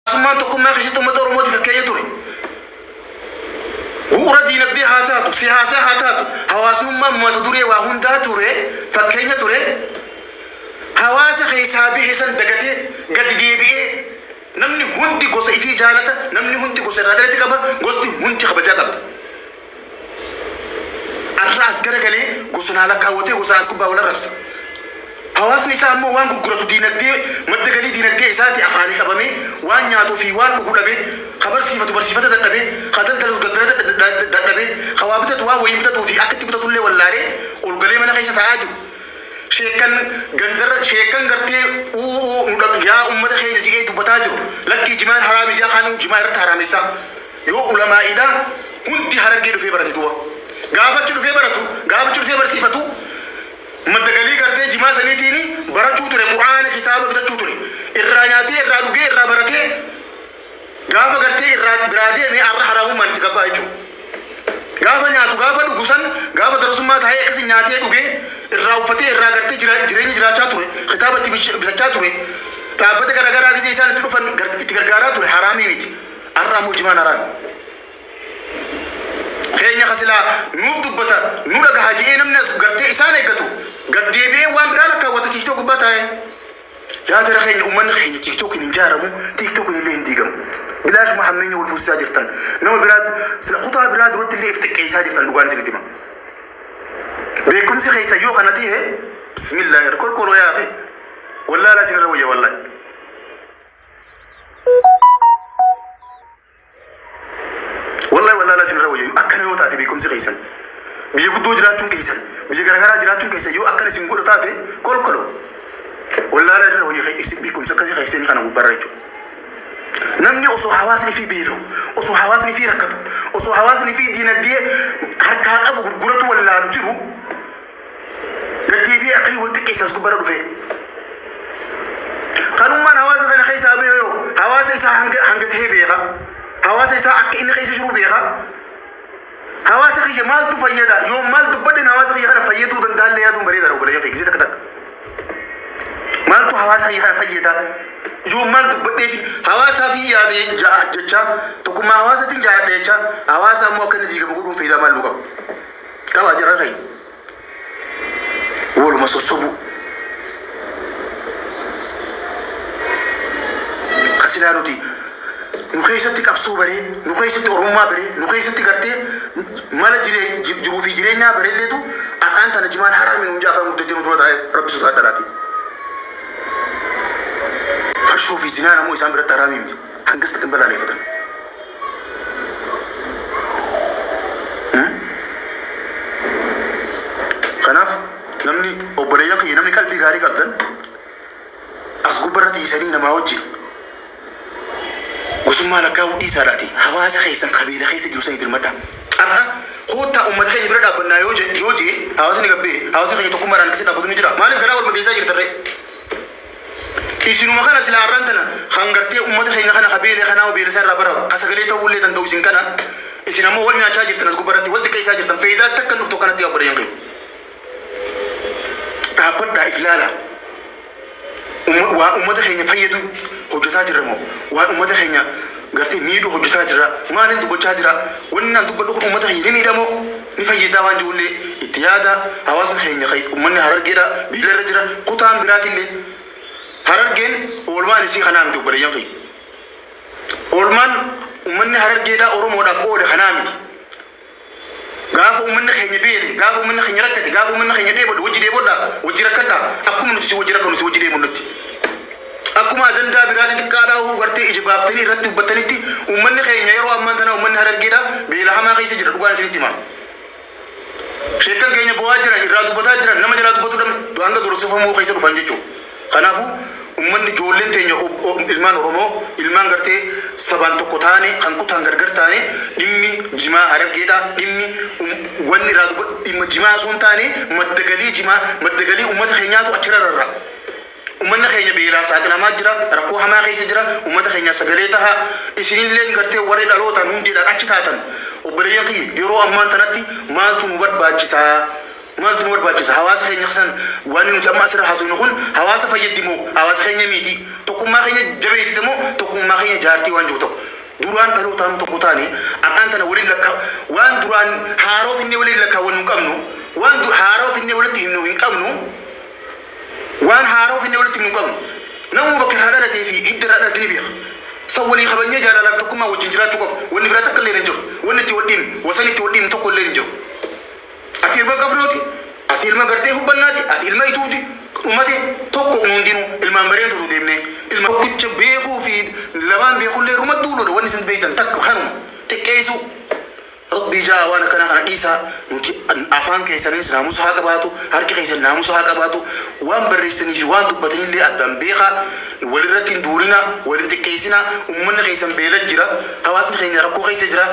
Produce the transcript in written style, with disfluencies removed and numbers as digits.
Hawaasummaan tokkummaa keessatti uummata Oromootiif fakkeenya ture. Bu'uura diinagdee haa taatu, siyaasaa haa taatu, hawaasummaan mata duree waa hundaa ture, fakkeenya ture. Hawaasa keessaa bahe san dagatee gadi deebi'ee namni hundi gosa ifii jaalata, namni hundi gosa irraa dhalate qaba, gosti hundi kabajaa qabdi. Arra as garagalee gosa naa lakkaawwatee gosaan as gubbaa wal arrabsa. Hawaasni isaa ammoo waan gurguratu diinagdee madda galii diinagdee isaati afaanii qabamee waan nyaatuu fi waan dhugu dhabee, ka barsiifatu barsiifata dadhabee, ka daldalatu daldalata dadhabee, ka waa bitatu waan wayii bitatuu fi akka itti bitatullee wallaalee ol galee mana keessa taa'aa jiru. Sheekkan gandarra sheekkan gartee uu nu dhaq yaa ummata keenya je'ee dubbataa jiru. Lakkii jimaan haraami jaa kaanuu jimaa irratti haraamessaa. Yoo ulamaa'iidha hundi Harargee dhufee barate duuba. Gaafa achi dhufee baratu, gaafa achi dhufee barsiifatu madda galii gartee jimaa saniitiin barachuu ture, Qur'aana kitaaba bitachuu ture. Irraa nyaatee, irraa dhugee, irraa baratee gaafa gartee irraa biraa deeme arra haraamummaan itti gabbaa jechuudha. Gaafa nyaatu, gaafa dhugu san, gaafa darasummaa taa'ee akkasi nyaatee dhugee, irraa uffatee, irraa gartee jireenya jiraachaa ture, kitaaba itti bitachaa ture, dhaabbata garaagaraa gisee isaan itti dhufan itti gargaaraa ture haraamii miti. Arra ammoo jimaan haraami. Keenya ka silaa nuuf dubbata nu dhagaha je'ee namni as gartee isaan eeggatu gad deebi'ee waan biraa lakkaawwata TikTok gubbaa taa'ee. Yaa jara keenya, ummanni keenya TikTokin hin jaaramu, TikTokin illee hin diigamu. Bilaashuma hammeenya wal fuusisaa jirtan. Nama biraa sila kutaa biraa duratti illee if xiqqeessaa jirtan, dhugaan isinitti hima. Beekumsi keessa yoo kana ta'e, bismillaahi kolkoloo yaa fi wallaalaa isinirra wayya wallaahi. Wallahi wallaalaa isinirra wayya akkana yoo taate. Beekumsi keessan, biyya guddoo jiraachuun keessan, biyya garagaraa jiraachuun keessan yoo akkana isin godhu taate, kolkolo wallaalaa irra wayya isin beekumsa akkasii keessanii kana gubbaarra jechuudha. Namni osoo hawaasni fi beela'u, osoo hawaasni fi rakkatu, osoo hawaasni fi diinagdee harkaa qabu gurguratu wallaalu jiru gaddeebi'ee akkamii wal xiqqeessa as gubbaarra dhufee. Kanummaan hawaasa kana keessaa bahe yoo hawaasa isaa hanga hanga ta'ee beeka. Hawaasa isaa akka inni keessa jiru beeka. Hawaasa kiyya maaltu fayyada? Yoo maal dubbadheen hawaasa kiyya kana fayyaduu danda'allee yaaduun bareedaadha, obboleeyyan kiyya, gisee takka takka. Maaltu hawaasa kiyya kana fayyada? Yoo maal dubbadheef hawaasaa fi yaade jecha, tokkummaa hawaasatiin jaaladha jecha, hawaasa ammoo akka inni diigamu godhuun faayidaa maal nu qaba? Qaba jara keenya. Waluma sossobuu. Kasilaa nuti nu keessatti qabsoo baree, nu keessatti Oromummaa baree, nu keessatti gartee mala jiruu fi jireenyaa bareelleetu har'aan tana jimaan haraami nuun jaafaa murteetti nu dura taa'ee rabbi sodaadhalaati. Farshoo fi zinaan ammoo isaan biratti haraamii miti. Hangas hin balaaleffatan. Kanaaf namni, obboleeyyan kiyya, namni qalbii gaarii qabdan as gubbarra teessanii namaa wajjin gosummaa lakkaa'uu dhiisaadhaati hawaasa keessan qabeela keessa jiru sanii dirmadhaa. Har'a koottaa uummata keenya bira dhaabbannaa yoo jedhe yoo jee hawaasni gabbee hawaasni keenya tokkummaadhaan akkasii dhaabbatu ni jira. Maaliif garaa wal madeessaa jirtarree? Isinuma kana silaa har'aan tana kan gartee uummata keenya kana qabeelee kanaa beela isaa irraa baraaru ka sagalee ta'uu illee danda'u isin kana. Isin ammoo wal nyaachaa jirtan, as gubbarratti wal xiqqeessaa jirtan, faayidaa takka hin dhuftu akkanatti. Obboleeyyan keenya, dhaabbadhaa if ilaalaa. Waa uummata keenya fayyadu hojjetaa jirra moo waan uummata keenya gartee miidhuu hojjetaa jirra? Maaliin dubbachaa jira? Wanni naan dubbadhu kun uummata keenya ni miidha moo ni fayyadaa waan jirullee itti yaada. Hawaasni keenya, uummanni Harargeedha beela irra jira. Kutaan biraatillee Harargeen oolmaan isii kanaa miti, obboleeyyan keenya. Oolmaan uummanni Harargeedha Oromoodhaaf oole kanaa miti. Gaafa uummanni keenya beele, gaafa uummanni keenya rakkate, gaafa uummanni keenya dheebodhe, wajji dheebodhaa, wajji rakkadhaa. Akkuma nuti si wajji rakkannu si wajji dheebonnutti. Akkuma ajandaa biraa xixiqqaadhaa huu gartee ija baaftanii irratti dubbattanitti, uummanni keenya yeroo ammaan tana uummanni Harargeedha beela hamaa keessa jira, dhugaan isinitti hima. Sheekkan keenya bo'aa jiran, irraa dubbataa jiran, nama jalaa dubbatu dhabne hanga dorsifamuu keessa dhufan jechuudha. Kanaafuu uummanni, ijoolleen teenya, ilmaan Oromoo, ilmaan gartee sabaan tokko taane kan kutaan gargar taane, dhimmi jimaa Harargeedha. Dhimmi wanni irraa dhimma jimaa osoo hin taane madda galii jimaa, madda galii uummata keenyaatu achirra rarra'a. Uummanni keenya beelaa saaxilamaa jira, rakkoo hamaa keessa jira, uummata keenya sagalee taha. Isinillee gartee warri dhalootaan hundeedhaan achi taatan, obboleeyyan kiyya, yeroo ammaan tanatti maaltu nu barbaachisaa? Maaltu nu barbaachisa? Hawaasa keenya san waan nuti amma asirra haasofnu kun hawaasa fayyaddi moo hawaasa keenya miiti? Tokkummaa keenya jabeessite moo tokkummaa keenya jaartii waan jiru tokko? Duraan dhalootaan tokko taane, har'aan tana waliin lakkaa waan duraan haaroo finnee waliin lakkaawwannu hin qabnu, waan haaroo finnee walitti himnu hin qabnu, waan haaroo finnee walitti himnu hin qabnu. Namuu bakka irraa dhalatee fi hidda irraa dhalate ni beeka. San walii kabajnee jaalalaa fi tokkummaa wajjin jiraachuu qofa. Wanni biraa takka illee hin jiru. Wanni itti wal dhiibnu, wasan itti wal dhiibnu tokko illee hin jiru. Ati ilma Qafrooti, ati ilma gartee Hubbannaati, ati ilma Ituuti. Ummate tokko nu hundinuu ilmaan Bareentuutu deemnee. Ilma tokkicha beekuu fi lamaan beekullee ruma duuluudha, wanni isin beektan takka kanuma xiqqeessuu. Rabbii ja'a, waan akkanaa kana dhiisaa. Nuti afaan keessanis naamusa haa qabaatu, harki keessan naamusa haa qabaatu, waan barreessanii fi waan dubbatanillee addaan beekaa, walirratti hin duulinaa, wal hin xiqqeessinaa. Uummanni keessan beela jira, hawaasni keenya rakkoo keessa jira.